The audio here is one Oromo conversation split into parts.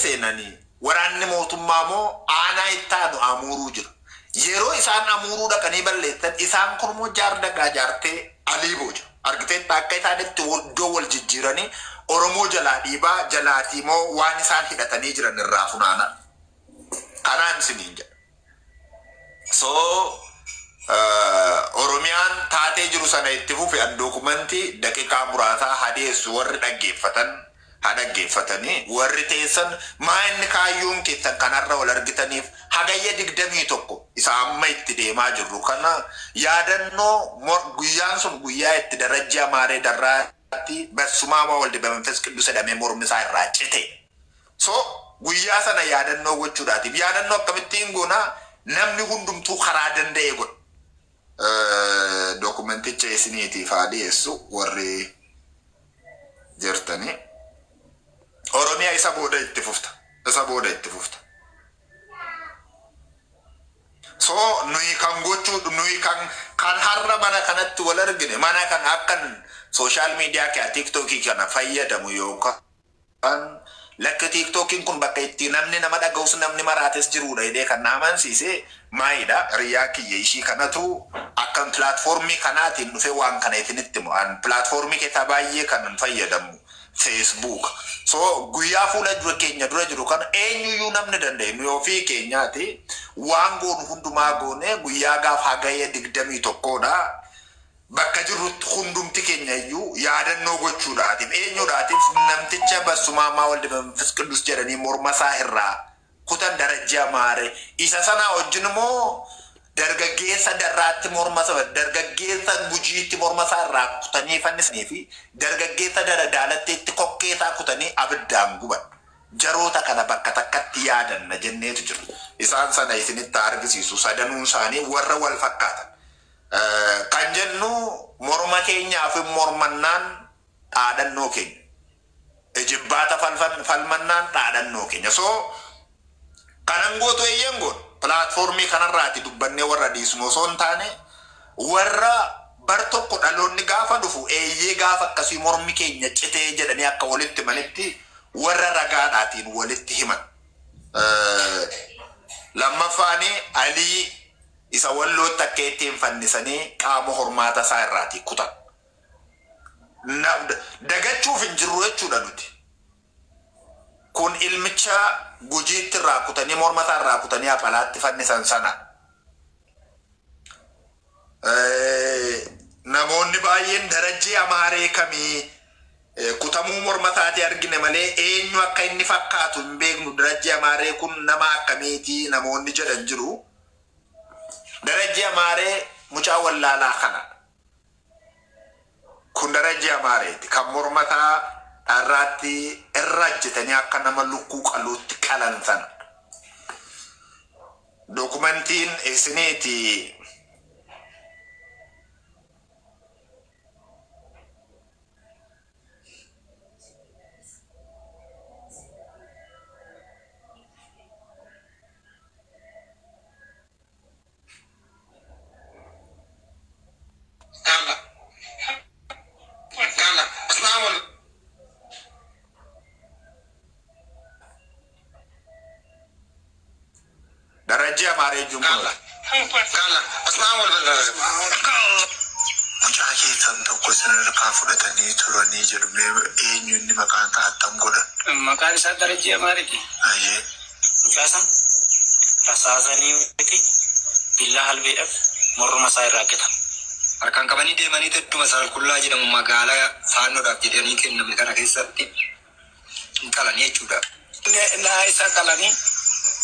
seenanii waraanni mootummaa immoo aanaa itti aanu Amuuruu jira. Yeroo isaan Amuuruu dhaqanii balleessan isaan kun immoo Jaardagaa Jaartee Aliiboo jira. Argiteetta akka isaan itti iddoo wal jijjiiranii Oromoo jalaa dhiibaa jalaatii immoo waan isaan hidhatanii jiran irraa funaanan. Kanaan isiniin jedha. So Oromiyaan taatee jiru sana itti fufe an dookumantii daqiiqaa muraasaa haa dhiyeessu warri dhaggeeffatan haa dhaggeeffatanii warri teessan maa inni kaayyoon keessan kanarra wal argitaniif Hagayya 21 isa amma itti deemaa jirru kana yaadannoo guyyaan sun guyyaa itti Darajjee Amaaree Darraatti Bassumaama Walde Bamanfes Qiddus jedhamee mormi isaa irraa cite. So guyyaa sana yaadannoo gochuudhaatiif yaadannoo akkamittiin goona namni hundumtuu karaa danda'e godha. Dokumenticha isiniitiif haa dhiyeessu warri jirtanii. Oromiyaa isa booda itti fufta. Isa booda itti fufta. So nuyi kan gochuu nuyi kan kan har'a mana kanatti wal argine mana kan akkan social media kee TikTokii kana fayyadamu yookaan lakki TikTokiin kun bakka itti namni nama dhaga'us namni maraates jiruudha jedhee kan na amansiise maayidha riyaa kiyya ishii kanatu akkan pilaatfoormii kanaatiin dhufee waan kana isinitti himu an pilaatfoormii keessaa baay'ee kanan fayyadamu Facebook so guyyaa fuula dura keenya dura jiru kana eenyuyyuu namni danda'e nuyi ofii keenyaati waan goonu hundumaa goone guyyaa gaaf Hagayya 21dha bakka jirrutti hundumti keenya iyyuu yaadannoo gochuudhaatiif eenyuudhaatiif namticha Bassumaamaa Walde Manfas Qiddus jedhanii morma isaa irraa kutan Darajjee Amaare isa sanaa wajjin immoo dargaggeessa Darraatti morma isaa dargaggeessa Gujiitti morma isaa irraa kutanii fannisanii fi dargaggeessa Dara Daalatteetti kokkee isaa kutanii abiddaan guban. Jaroota kana bakka takkatti yaadanna jenneetu jira. Isaan sana isinitti haa argisiisu sadanuun isaanii warra wal fakkaatan. Kan jennu morma keenyaaf hin mormannaan dhaadannoo keenya. Ijibbaata falmannaan dhaadannoo keenya. So kanan gootu eeyyan goona. Pilaatfoormii kanarraati dubbannee warra dhiisnu osoo hin taane warra bar tokko dhaloonni gaafa dhufu eeyyee gaafa akkasii mormi keenya citee jedhanii akka walitti himanitti warra ragaadhaatiin walitti himan. Lammaffaani Alii isa Wallootti akka ittiin fannisanii qaama hormaata isaa irraatii kutan. Dagachuuf hin jirru jechuudha nuti. Kun ilmicha Gujiitti irraa kutanii morma isaa irraa kutanii Aphalaatti fannisan sana. Namoonni baay'een Darajjee Amaaree kamii kutamuu morma isaatii argine malee eenyu akka inni fakkaatu hin beeknu Darajjee Amaaree kun nama akkamiiti namoonni jedhan jiru. Darajjee Amaaree mucaa wallaalaa kana. Kun Darajjee Amaareeti. Kan morma isaa dharraatti irra ejjetanii akka nama lukkuu qaluutti qalan sana. Dokumentiin isiniiti Gaala. Gaala. Asnaa wal. Darajjee Amaaree jechuun kun Gaala. Gaala. Asnaa wal bal. Mucaa keessan tokko isin harkaa fudhatanii turanii jedhu mee eenyu inni maqaan isaa attam godhan? Maqaan isaa Darajjee Amaareti. Ayyee. Mucaa san rasaasaniiti billaa halbeedhaaf morma isaa irraa citan. Harkaan qabanii deemanii idduma Salkullaa jedhamu magaalaa Faannoodhaaf jedhanii kenname kana keessatti hin qalanii jechuudha. Naa isa qalanii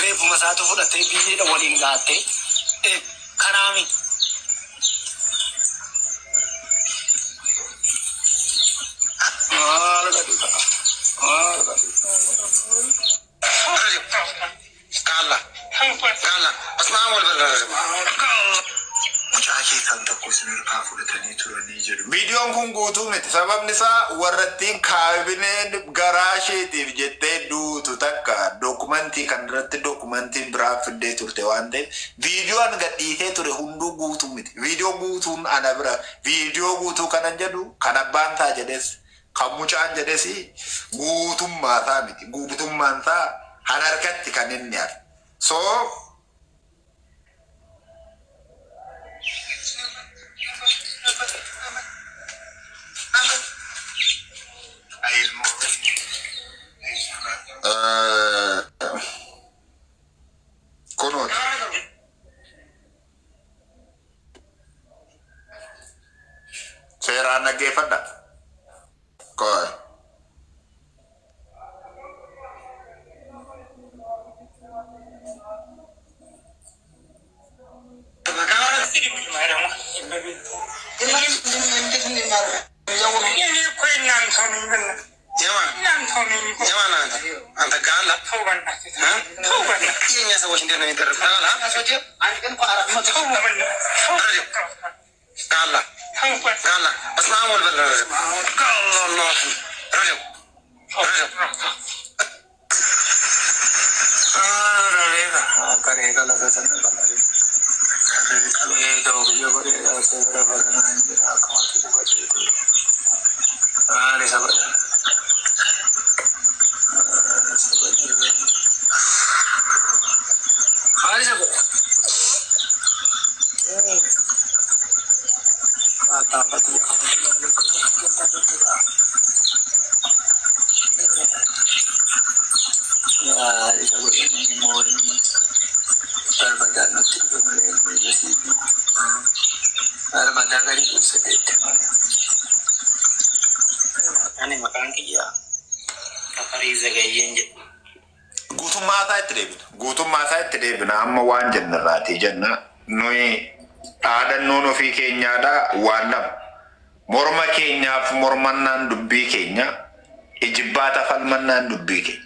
reeffuma isaatu fudhatee biyyeedha waliin gaattee kanaami. Maal gadi ta'a? Maal gadi Gaala. Gaala. Asnaa wal bal. Mucaa keessan tokko isin harkaa fudhatanii turanii jedhu. Viidiyoon kun guutuu miti. Sababni isaa warrattiin kaabineen garaa isheetiif jettee duutu takka dookumantii kan irratti dookumantiin biraa fiddee turte waan ta'eef viidiyoo an gadhiisee ture hunduu guutuu miti. Viidiyoo guutuun ana bira viidiyoo guutuu kanan jedhu kan abbaan ta'a jedhes Kan mucaan jedhes guutummaa isaa miti. Guutummaan isaa han harkatti kan inni hafe. So kunuuti. Seeraan dhaggeeffadha. Koy. አንተ ጋላ የእኛ ሰዎች እንዴት ነው የሚደረጉት? ጋላ ጋላ በስመ አብ ወወልድ ወመንፈስ ቅዱስ Ani maqaan kiyya Tafarii Zagayyeen jedhama. Guutummaa isaa itti deebina. Guutummaa isaa itti deebina. Amma waan jennarraatii jenna. Nuyi dhaadannoon ofii keenyaadha waan lama. Morma keenyaaf mormannaan dubbii keenya, ijibbaata falmannaan dubbii keenya.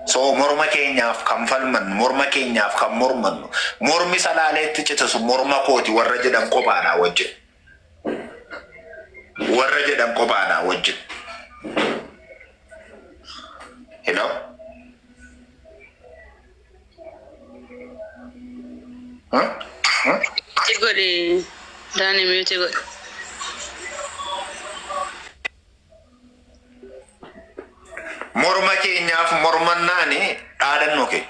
So morma keenyaaf kan falmannu, morma keenyaaf kan mormannu, mormi salaaleetti citisu morma kooti warra jedhan kophaadhaa wajjin. Warra jedhan kophaadhaa wajjin. Hello? Huh? Huh? Mute godhi. Daani mute godhi. Morma keenyaaf mormannaani dhaadannoo keenya.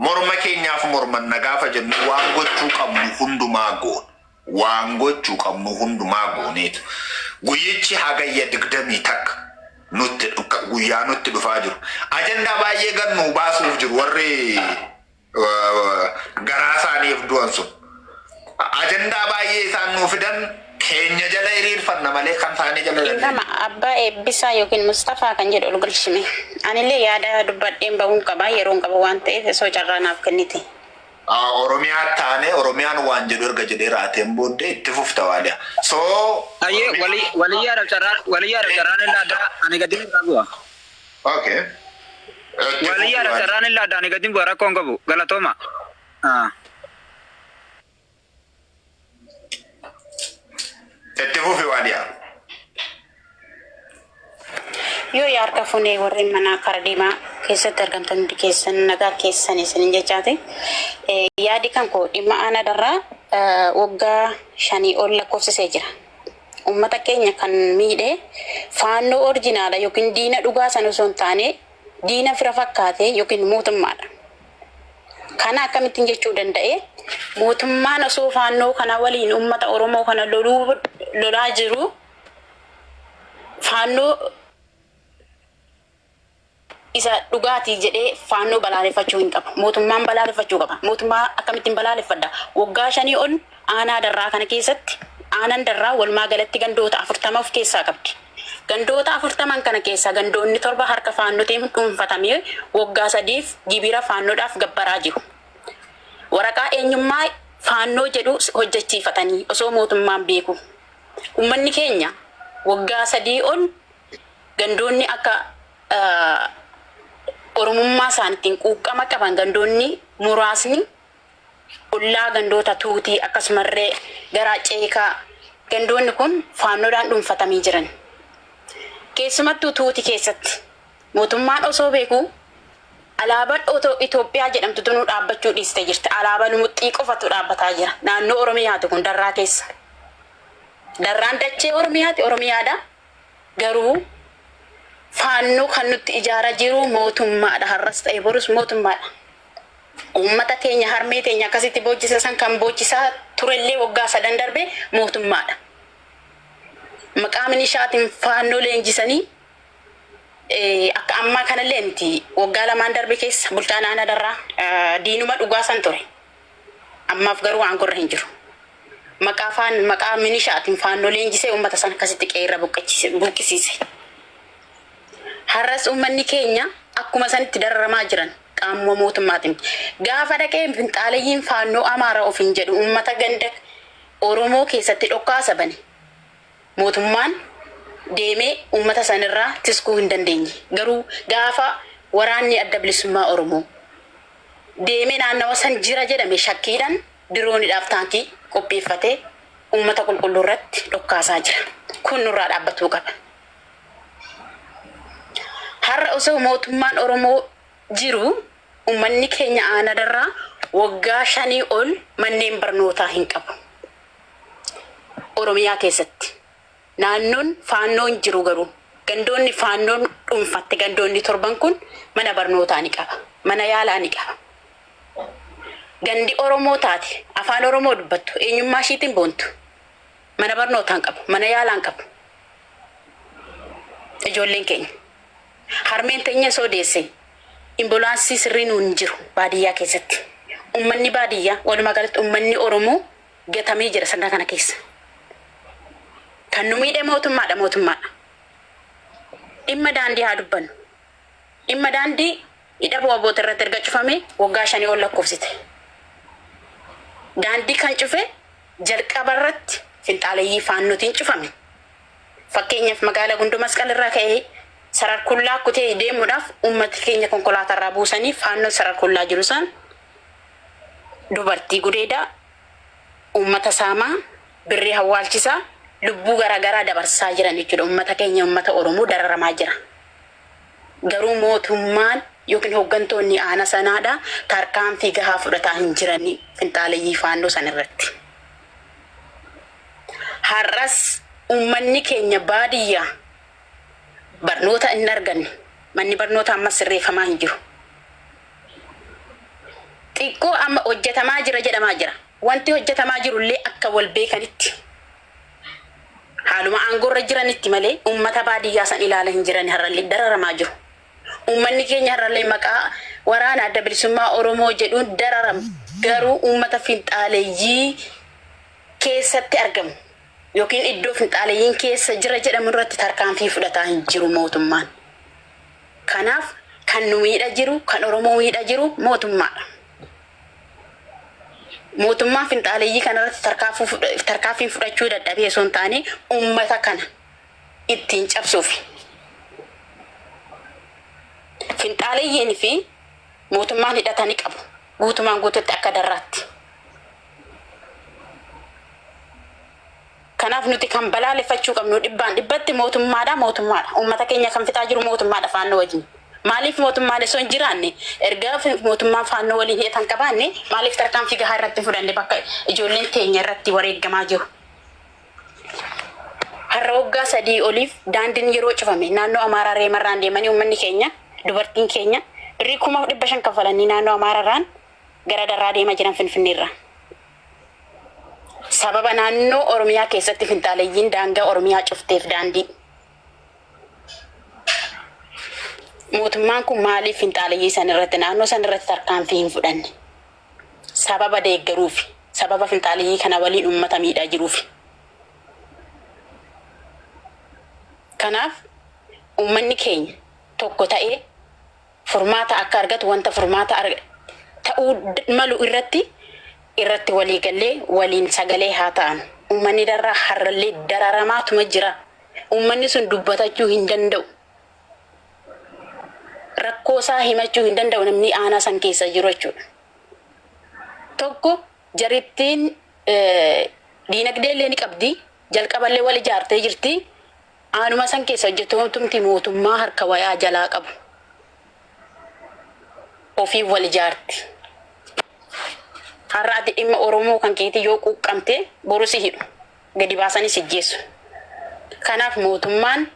Morma keenyaaf mormanna gaafa jennu waan gochuu qabnu hundumaa goona. Waan gochuu qabnu hundumaa gooneetu. Guyyichi hagayya 21 nutti guyyaa nutti dhufaa jiru. Ajandaa baay'ee gannu baasuuf jiru warri garaa isaaniif du'an sun. Ajandaa baay'ee isaan nuu fidan keenya jala hiriirfanna malee kan isaanii jala Dhimma abbaa eebbisaa yookiin Mustafaa kan jedhu ol galchime. Anillee yaada dubbadheen bahuun qaba yeroon qaba waan ta'eef osoo carraa naaf kennite. Oromiyaa taane Oromiyaan waan jedhu erga jedhee raateen booddee itti fufta waaliya. So Ayyee waliyyaadhaaf carraan waliyyaadhaaf carraan hin laaddaa ani gadi hin qabu. Okay. Waliyyaadhaaf carraan hin laaddaa ani gadi hin bu'a rakkoon qabu galatooma. Itti fufi waaliya. Yoo yaa harka fuunee warreen mana kara deemaa keessatti argamtan hundi keessan nagaa keessan isinin jechaate. Yaadi kan koo dhimma aanaa darraa waggaa 5 ol lakkoofsisee jira. Uummata keenya kan miidhe faannoo orjinaala yookiin diina dhugaa sana osoo hin taane diina fira fakkaate yookiin mootummaadha. Kana akkamittiin jechuu danda'e mootummaan osoo faannoo kana waliin uummata Oromoo kana lolaa jiru faannoo isa dhugaatii jedhee faannoo balaaleffachuu hin qabu. Mootummaan balaaleffachuu qaba. Mootummaa akkamittiin balaaleffadha? Waggaa 5 ol aanaa darraa kana keessatti aanaan darraa walumaa galatti gandoota 40 of keessaa qabdi. Gandoota 40 kana keessaa gandoonni 7 harka faannootiin dhuunfatamee waggaa 3f gibira faannoodhaaf gabbaraa jiru. Waraqaa eenyummaa faannoo jedhu hojjechiifatanii osoo mootummaan beeku. Uummanni keenya waggaa 3 ol gandoonni akka Oromummaa isaaniitiin quuqqama qaban gandoonni muraasni ollaa gandoota tuutii akkasumallee garaa ceekaa gandoonni kun faannoodhaan dhuunfatamii jiran. Keessumattuu tuutii keessatti mootummaan osoo beeku alaabaan Itoophiyaa jedhamtu tunuu dhaabbachuu dhiistee jirti. Alaabaan muxxii qofatu dhaabbataa jira. Naannoo Oromiyaati kun darraa keessa. Darraan dachee Oromiyaati Oromiyaadha. Garuu Faannoo kan nutti ijaaraa jiru mootummaadha. Har'as ta'e borus mootummaadha. Uummata keenya harmee teenya akkasitti boochisa san kan boochisaa turellee waggaa sadan darbe mootummaadha. Maqaa minishaatiin faannoo leenjisanii akka ammaa kanallee miti waggaa lamaan darbe keessa bulchaan aanaa darraa diinuma dhugaa san ture. Ammaaf garuu aangorra hin jiru. Maqaa faan maqaa minishaatiin faannoo leenjisee uummata san akkasitti qeerra buqqisiise. Har'as uummanni keenya akkuma sanitti dararamaa jiran qaamuma mootummaatiin. Gaafa dhaqee finxaalayyiin faannoo Amaaraa ofiin jedhu uummata ganda Oromoo keessatti dhokkaasa bane. Mootummaan deemee uummata sanirraa tiskuu hin dandeenye. Garuu gaafa waraanni adda bilisummaa Oromoo deemee naannawa san jira jedhame shakkiidhaan dirooniidhaaf taankii qopheeffatee uummata qulqulluu irratti dhokkaasaa jira. Kun nurraa dhaabbatuu qaba. Har'a osoo mootummaan Oromoo jiru uummanni keenya aanaa darraa waggaa 5 ol manneen barnootaa hin qabu. Oromiyaa keessatti. Naannoon faannoon jiru garuu gandoonni faannoon dhuunfatte gandoonni torban kun mana barnootaa ni qaba. Mana yaalaa ni qaba. Gandi Oromoo taate afaan Oromoo dubbattu eenyummaa ishiitiin boontu. Mana barnootaa hin qabu. Mana yaalaa hin qabu. Ijoolleen keenya. Harmeen teenya osoo deesse imbulaansii sirriin hin jiru baadiyyaa keessatti. Uummanni baadiyyaa walumaa galatti uummanni Oromoo gatamee jira sirna kana keessa. Kan nu miidhe mootummaadha mootummaadha. Dhimma daandii haa dubbannu. Dhimma daandii hidha bu'aa boota irratti erga cufame waggaa 5 ol lakkoofsite. Daandii kan cufe jalqaba irratti finxaaleyyii faannootiin cufame. Fakkeenyaaf magaalaa Gundoo Masqal irraa ka'ee sararkullaa kutee deemuudhaaf uummati keenya konkolaataa irraa buusanii faannoo sararkullaa jiru san dubartii gudeedaa uummata saamaa birrii hawwaalchisaa lubbuu garaagaraa dabarsaa jiran jechuudha. Uummata keenya uummata Oromoo dararamaa jira. Garuu mootummaan yookiin hooggantoonni aanaa sanaadha tarkaanfii gahaa fudhataa hin jirani finxaaleyyii faannoo san irratti. Har'as uummanni keenya baadiyyaa barnoota hin arganne manni barnoota ammas sirreeffamaa hin jiru. Xiqqoo amma hojjetamaa jira jedhamaa jira. Wanti hojjetamaa jiru illee akka wal beekanitti. Haaluma aangoorra jiranitti malee uummata baadiyyaa san ilaala hin jiran har'allee dararamaa jiru. Uummanni keenya har'allee maqaa waraana adda bilisummaa Oromoo jedhuun dararamu. Garuu uummata finxaaleyyii keessatti argamu yookiin iddoo finxaalayyiin keessa jira jedhamu irratti tarkaanfii fudhataa hin jiru mootummaan. Kanaaf kan nu miidha jiru, kan Oromoo miidha jiru mootummaadha. Mootummaan finxaaleyyii kanarratti tarkaanfii fudhachuu dadhabee osoo hin taane uummata kana ittiin cabsuuf. Finxaalayyiin fi mootummaan hidhatanii qabu. Guutumaan guututti akka darraatti. Kanaaf nuti kan balaaleffachuu qabnu dhibbaan dhibbatti mootummaadha mootummaadha. Uummata keenya kan fixaa jiru mootummaadha faannoo wajjin. Maaliif mootummaan osoo hin jiraanne erga mootummaan faannoo waliin hidhatan qabaanne maaliif tarkaanfii gahaa irratti fudhanne bakka ijoolleen teenya irratti wareegamaa jiru. Har'a waggaa 3 oliif daandiin yeroo cufame naannoo Amaaraa Reemarraan deemanii uummanni keenya dubartiin keenya birrii 500 kaffalanii naannoo Amaararraan gara darraa deemaa jiran Finfinneerra. Sababa naannoo Oromiyaa keessatti finxaalayyiin daangaa Oromiyaa cufteef daandii. Mootummaan kun maaliif finxaalayyii san irratti naannoo san irratti tarkaanfii hin fudhanne? Sababa deeggaruuf, sababa finxaalayyii kana waliin uummata miidhaa jiruuf. Kanaaf uummanni keenya tokko ta'ee furmaata akka argatu wanta furmaata ta'uu malu irratti walii gallee waliin sagalee haa ta'an. Uummanni darraa har'allee dararamaatuma jira. Uummanni sun dubbatachuu hin danda'u. Rakkoo isaa himachuu hin danda'u namni aanaa san keessa jiru jechuudha. Tokko jarittiin diinagdee illee ni qabdi. Jalqaballee wal ijaartee jirti. Aanuma san keessa hojjettoonni mootummaa harka wayaa jalaa qabu. Ofii wal ijaarti. Har'a ati dhimma Oromoo kan keetii yoo quuqqamte boru si hidhu. Gadi baasanii si ajjeesu. Kanaaf mootummaan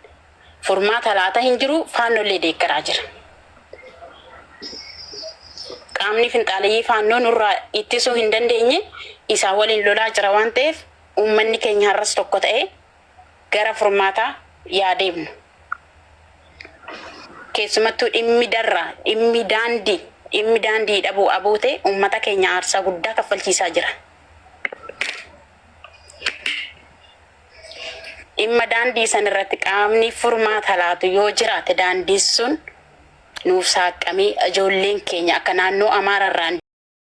Furmaata laata hin jiru, faannollee deeggaraa jira. Qaamni finxaaleyyii faannoo nurraa ittisuu hin dandeenye isaa waliin lolaa jira waan ta'eef, uummanni keenya har'as tokko ta'ee gara furmaataa yaa deemnu. Keessumattuu dhimmi darraa, dhimmi daandii dhabuu abuute uummata keenya aarsaa guddaa kaffalchiisaa jira. Dhimma daandii san irratti qaamni furmaata laatu yoo jiraate, daandiin sun nuuf saaqqamee ijoolleen keenya akka naannoo Amaararraan